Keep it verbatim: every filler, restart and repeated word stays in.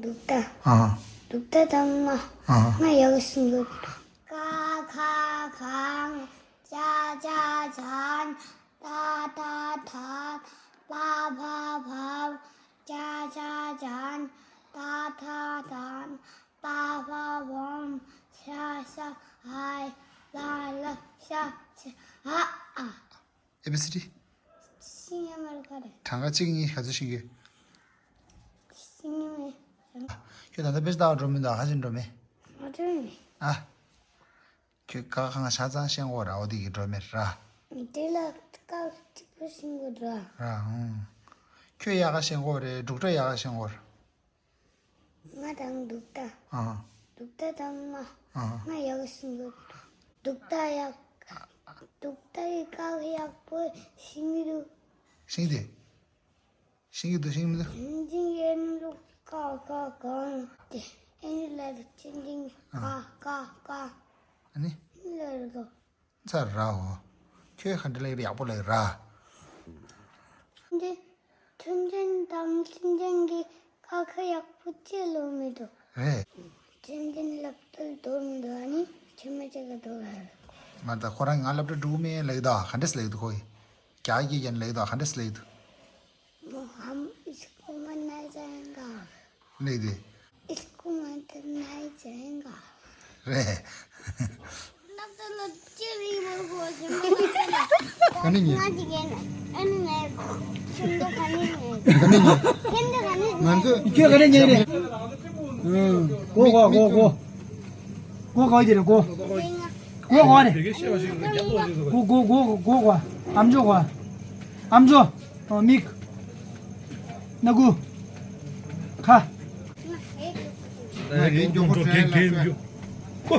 འདུག་ད། ཨ། འདུག་ད་དང་ང་། ཨ། ང་ཡག་ཤིང་གི། ཀ་ཁ་གང་། ཅ་ཆ་ཅན། ཏ་ཐ་ཐན། པ་ཕ་ཕམ། ཅ་ཆ་ཅན། ཏ་ཐ་ཐན། པ་ཕ་བམ། ཤ་ཤ་ཧའི། ལ་ལ་ཤ་ཤ་ཧ་ཨ། ཨེ་བི་སི་ཌི། ཤེས་ཡོད་མ་རེད་ག་རེ། གྲངས་ཀ་གཅིག་གཉིས་ག་ཚོད་ཤེས་ཀྱི། ཤེས་ཡོད་མེད། ཁྱོད་ད་ལྟ་དཔེ་ཆ་ལྟ་བར་འགྲོ་མིན་ད་ཧ་ཅང་འགྲོ་མེད། ང་འགྲོ་མེད། ཨ། ཁྱོད་ཀ་ཁ་གང་ཆ་ཚང་ཤེས་ཀྱི་ཡོད་རེད་འོ་དེ་གི་འགྲོ་མེད་ར། དེ་ལ་ཀ་གཅིག་པོ་ཤེས་ཀྱི་ཡོད་ར། ར་ཨང་། ཁྱོད་ཡག་ག་ཤེས་ཀྱི་ཡོད་རེད་འབྲུག་སྒྲ་ཡག་ག་ཤེས་ཀྱི་ཡོད་རེད། ང་དང་འབྲུག་སྒྲ། ཨ། འབྲུག་སྒྲ་དང་ང་། ཨ། ང་ཡག་ཤིང་གི། འབྲུག་སྒྲ་ཡག་འབྲུག་སྒྲ་ཡི་ཀ་ཡག་པོ་ཤེས་ཀྱི་འདུག་ཤེས་ཀྱི། ཤེས་ཀྱི་འདུག་ཤེས་ཀྱི་མི་འདུག་ཆུང་ཆུང་ཡིན་ལུགས་ཀ་ཀ་གང་དེ་ཨེ་ནི་ལ་ཆུང་ཆུང་ཀ་ཀ་ཀ་ཨ་ནི། ཨེ་ནི་ལ་རེད་གོ། ཚ་ར་འོ། ཁྱོད་ག་འདྲ་ལེགས་རེད་ཡག་པོ་ལེགས་ར། འདི་ཆུང་ཆུང་དང་ཆུང་ཆུང་གི་ཀ་ཁ་ཡག་པོ་ཅི་ལོ་མི་འདུག་རེད། ཆུང་ཆུང་སློབ་གྲྭར་འགྲོ་མི་འདུག་ཨ་ནི་ཆུང་མ་ཅིག་ག་འགྲོ་ར། ང་ད་ཁོ་རང་ང་སློབ་གྲྭ་འགྲོ་མེད་ལེགས་ད་ག་འདྲས་ལེགས་འདུག་ཁོ་ཡི། རྒྱ་སྐད་ཀྱང་ལེགས་ད་ག་འདྲས་ལེགས་འདུག वो हम इसको मना जाएगा ལེགས་དེ། इसको मत नहीं जाएगा རེད། ནག་ཏུ་ལ་ཅི་རིགས་མ་གོ་ཞིག་མ་གོ་ཞིག་ལ། ག་ནས་ཉོས། ང་ཅིག་ཡིན། ཨ་ནི་ངས་ཁྱིམ་དུ་ག་ནས་ཉོས། ག་ནས་ཉོས། ཁྱིམ་དུ་ག་ནས་ང་ཉོས། ཚོས་ཁྱོད་ག་ནས་ཉོས་རེད། ཨང་། གོ་གོ་གོ་གོ། གོ་གོ་ཡིན་རེད་གོ། གོ་གོ་རེད། གོ་གོ་གོ་གོ་གོ། ཨམ་ཅོག་གོ། ཨམ་ཅོག་ཨོ་མིག་སྣ་ཁུག་ཁ། ང་གི་མགྱོགས་པོ་དྲན་ལ་སོ།